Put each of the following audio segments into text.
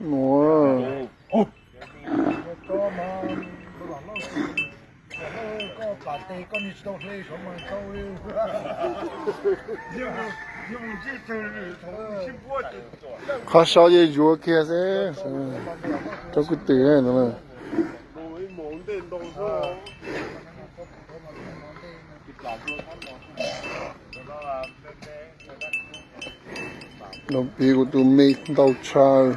Nuav. Qhov sau ces zuav kiag xwb, rau kwv twm. Los piv kuv tus me ntau tshaj.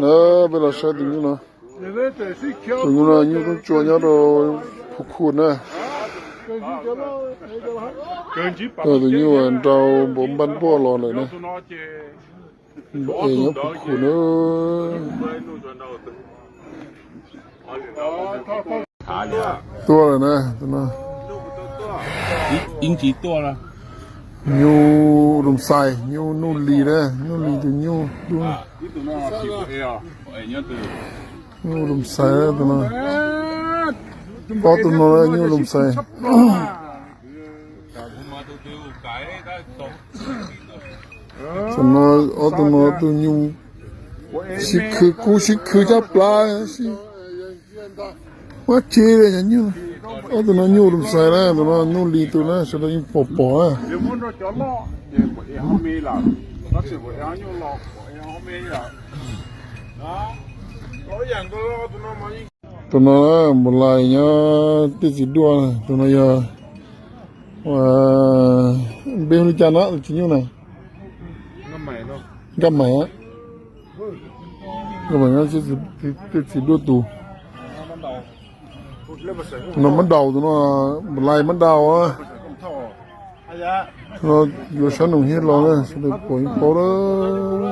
Na, peb los saib tus nyuj no. Tus nyuj no nyuj tub tsua nyob rau Phu Khu na. Tus nyuj nrau npaum npaj npuaj los lawm na. Es nyob Phu Khu na. Tuaj lawm na, tus no. Nyuj lum xais, nyuj nuj lis na, nuj lis tus nyuj dub. Nyuj lum xais tus no. Ob tug no nyuj lum xais. Tus no, ob tug no tus nyuj sib khw kub sib khw caj plab, sib muab tsev li cov nyuj. Ob tug no nyuj lum xais na, tus no nuj lis tus na, sawv daws yeej pom pom na. Tus no Npus Lais nyob Tiaj Txiv Duaj, tus no yog, npe hu li cas no tus txiv nyuj na? Nkaj Maim, Nkaj Maim nyob Tiaj Txiv Duaj tus. Tus no Mab Daus, tus no Npus Lais Mab Daus. No yuav sab noog hiab los na, sawv daws pom yeej paub lawm.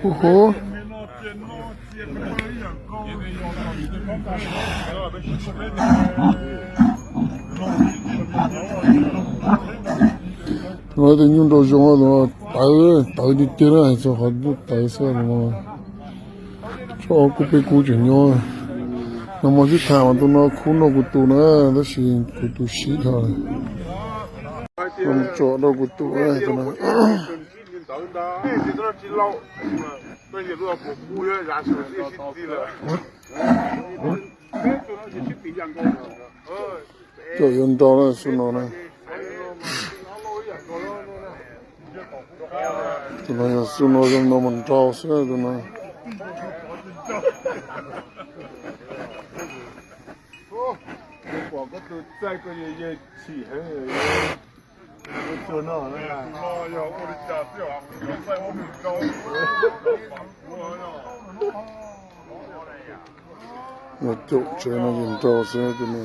Hu hu. Tus no tus nyuj nraum zoov, tus no tawv, tawv tiag tiag na, txog qhov nyuj tawv xwb no. Tso ob kub peb kub tseem nyob. Nag hmo sib tham mas tus no khub nrog kuv tus na, tab sis kuv tus siv dhau. Tso nrog kuv tus tus no. Coj yuav nrau na xub no na. Tus no yog xub no zoo no mus nrau xwb tus no. Yog caum tsev no ces nrau xwb tus no.